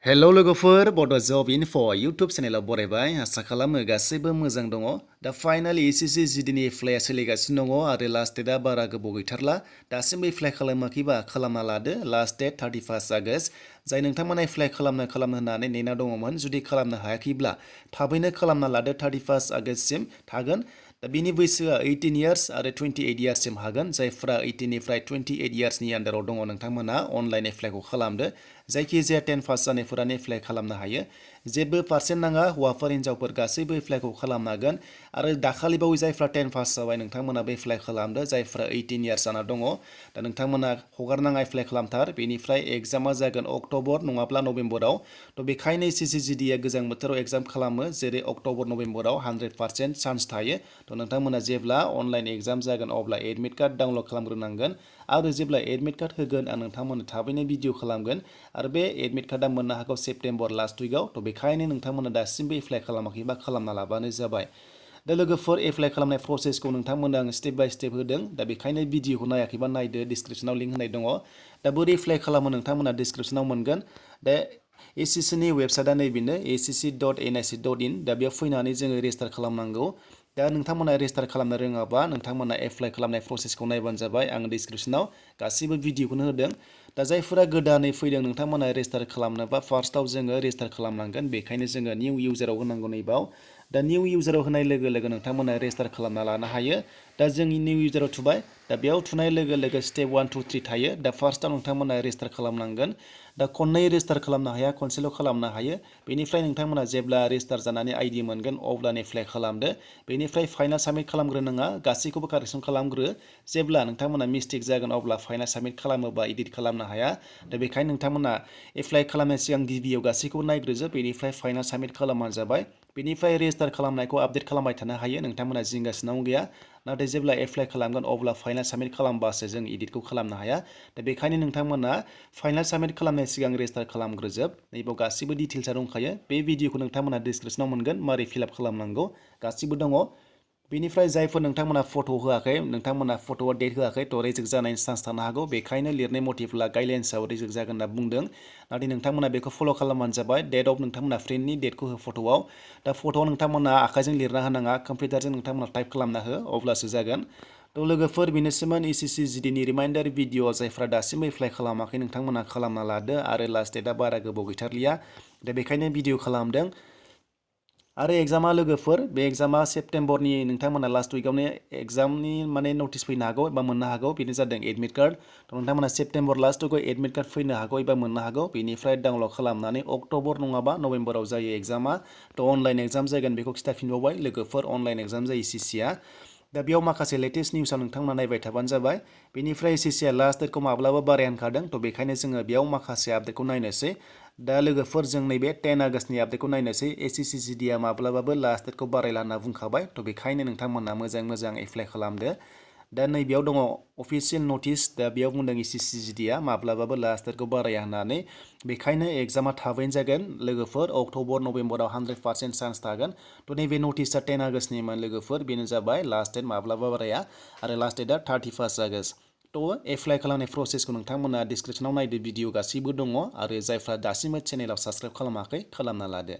hello लोगोफोर बड' जब enough' YouTube चेनेलाव बरायबाय आसा खालामो गासैबो मोजां दङ दा फाइनालि एसएससि जिडिनि एप्लाइआ सोलिगासिनो दङ आरो लास्ट डेटआ बारा गोबाव गैथारला दासिमबो एप्लाइ खालामाखैबा खालामना लादो लास्ट डेट 31 आगस्ट जाय नोंथांमोना एप्लाइ खालामनो होननानै नेना दङमोन जुदि खालामनो हायाखैब्ला थाबैनो खालामना लादो 31 आगस्टसिम थागोन दा बिनि बैसोआ 18 इयार्स आरो 28 इयार्ससिम हागोन जायफ्रा 18 निफ्राय 28 इयार्सनि आन्दाराव दङ नोंथांमोना अनलाइन एप्लाइखौ खालामदो जायखिजाया 10 पास जानायफोरानो एप्लाइ खालामनो हायो जेबो पार्सेन्ट नाङा हौवाफोर हिन्जावफोर गासैबो एप्लाइखौ खालामनो हागोन आरो दाखालि बावै जायफ्रा 10 पास जाबाय नोंथांमोनाबो एप्लाइ खालामदो जायफ्रा 18 इयार्स जाना दङ दा नोंथांमोना हगारनाङा एप्लाइ खालामथार बेनिफ्राय एग्जामा जागोन अक्ट'बर नङाब्ला नभेम्बराव थ' बेखायनो एसएससि जिडिआ गोजां बोथोराव एग्जाम खालामो जेरै अक्ट'बर नभेम्बराव 100% चान्स थायो थ' नोंथांमोना जेब्ला अनलाइन एग्जाम जागोन अब्ला एडमिट कार्ड डाउनलड खालामग्रोनांगोन आरो जेब्ला एडमिट कार्ड होगोन आं नोंथांमोननो थाबैनो भिडिअ खालामगोन आरो बे एडमिट कार्डआ मोननो हागौ सेप्तेम्बर लास्ट उइकआव थ' बेखायनो नोंथांमोना दासिमबो एप्लाइ खालामाखैबा खालामना लाबानो जाबाय दा लोगोफोर एप्लाइ खालामनाय प्रसेसखौ नोंथांमोननो आं स्टेप बाय स्टेप होदों दा बेखायनो भिडिअखौ नायाखैबा नायदो डिसक्रिपसनाव लिंक होनाय दङ दा बोरै एप्लाइ खालामो नोंथांमोना डिसक्रिपसनाव मोनगोन दा एसएससिनि वेबसाइटआ नैबेनो acc.nic.in दा बेयाव फैनानै जोङो रेजिस्टार खालामनांगौ दा नोंथांमोना रेजिस्टार खालामनो रोङाबा नोंथांमोना एप्लाइ खालामनाय प्रसेसखौ नायबानो जाबाय आं डिसक्रिपसनाव गासैबो भिडिअखौनो होदों दा जायफोरा गोदानै फैदों नोंथांमोना रेजिस्टार खालामनोबा फार्स्टआव जोङो रेजिस्टार खालामनांगोन बेखायनो जोङो निउ इउजाराव होनांगौ नैबाव दा निउ इउजाराव होनाय लोगो लोगो नोंथांमोना रेजिस्टार खालामना लानो हायो दा जोंनि निउ इउजाराव थुबाय दा बेयाव थुनाय लोगो लोगो स्टेप 1 2 3 थायो दा फार्स्टआव नोंथांमोना रेजिस्टार खालामनांगोन दा खननै रेजिस्टार खालामनो हाया खनसेल' खालामनो हायो बेनिफ्राय नोंथांमोना जेब्ला रेजिस्टार जानानै आइडि मोनगोन अब्लानो एप्लाइ खालामदो बेनिफ्राय फाइनाल साबमिट खालामग्रो नङा गासैखौबो कारेक्सन खालामग्रो जेब्ला नोंथांमोना मिस्टेक जागोन अब्ला फाइनाल साबमिट खालामोबा एडिट खालामनो हाया दा बेखायनो नोंथांमोना एप्लाइ खालामनाय सिगां गिबियाव गासैखौबो नायग्रोजोब बेनिफ्राय फाइनाल साबमिट खालामबानो जाबाय बेनिफ्राय रेजिस्टार खालामनायखौ आपडेट खालामबाय थानो हायो नोंथांमोना जिंगासिनांगौ गैया नाथाय जेब्ला एप्लाइ खालामगोन अब्ला फाइनाल साबमिट खालामबासो जों एडिटखौ खालामनो हाया दा बेखायनो नोंथांमोना फाइनाल साबमिट खालामनाय सिगां रेजिस्टार खालामग्रोजोब नैबाव गासैबो डिटेल्सआ दंखायो बे भिडिअखौ नोंथांमोना डिसक्रिपसनाव मोनगोन मारै फिलआप खालामनांगौ गासैबो दङ बेनिफ्राय जायफोर नोंथांमोना फट' होआखै नोंथांमोना फट'आव डेट होआखै थ' रिजेक्ट जानायनि चान्स थानो हागौ बेखायनो लिरनाय मटिभला गाइडलाइन्सआव रिजेक्ट जागोन होनना बुंदों नाथाय नोंथांमोना बेखौ फल' खालामबानो जाबाय डेट अफ नोंथांमोना फ्रेन्डनि डेटखौ हो फट'आव दा फट'आव नोंथांमोना आखाइजों लिरना होनाङा कम्पिउटारजों नोंथांमोना टाइप खालामना हो अब्लासो जागोन थ' लोगोफोर बेनोसैमोन एसएससि जिडिनि रिमाइन्डार भिडिअ जायफ्रा दासिमबो एप्लाइ खालामाखै नोंथांमोना खालामना लादो आरो लास्ट डेटआ बारा गोबाव गैथारलिया दा बेखायनो भिडिअ खालामदों आरो एग्जामा लोगोफोर बे एग्जामा सेप्तेम्बरनि नोंथांमोना लास्ट उइकआवनो एग्जामनि माने नटिस फैनो हागौ एबा मोननो हागौ बेनो जादों एडमिट कार्ड थ' नोंथांमोना सेप्तेम्बर लास्ट उइकआव एडमिट कार्ड फैनो हागौ एबा मोननो हागौ बेनिफ्राय डाउनलड खालामनानै अक्ट'बर नङाबा नभेम्बराव जायो एग्जामा थ' अनलाइन एग्जाम जागोन बेखौ खिन्थाफिनबावबाय लोगोफोर अनलाइन एग्जाम जायो एसएससिआ दा बेयाव माखासे लेटेस्ट निउसआव नोंथांमोना नायबाय थाबानो जाबाय बेनिफ्राय एसएससिआ लास्ट डेटखौ माब्लाबा बाराय होनखादों थ' बेखायनो जोङो बेयाव माखासे आपडेटखौ नायनोसै दा लोगोफोर जों नैबे 10 आगस्टनि आपडेटखौ नायनोसै एसएससि जिडिआ माब्लाबाबो लास्ट डेटखौ बारायला होनना बुंखाबाय थ' बेखायनो नोंथांमोना मोजां एप्लाइ खालामदो दा नैबेयाव दङ अफिसियेल नटिस दा बेयाव बुंदों एसएससि जिडिआ माब्लाबाबो लास्ट डेटखौ बाराया होननानै बेखायनो एग्जामा थाबैनो जागोन लोगोफोर अक्ट'बर नभेम्बराव 100% चान्स थागोन थ' नैबे नटिसआ 10 आगस्टनिमोन लोगोफोर बेनो जाबाय लास्ट डेट माब्लाबा बाराया आरो लास्ट डेटआ 31 आगस्ट थ' एप्लाइ खालामनाय प्रसेसखौ नोंथांमोना डिसक्रिपसनाव नायदो भिडिअ गासैबो दङ आरो जायफ्रा दासिमबो चेनेलाव साबस्क्राइब खालामाखै खालामना लादो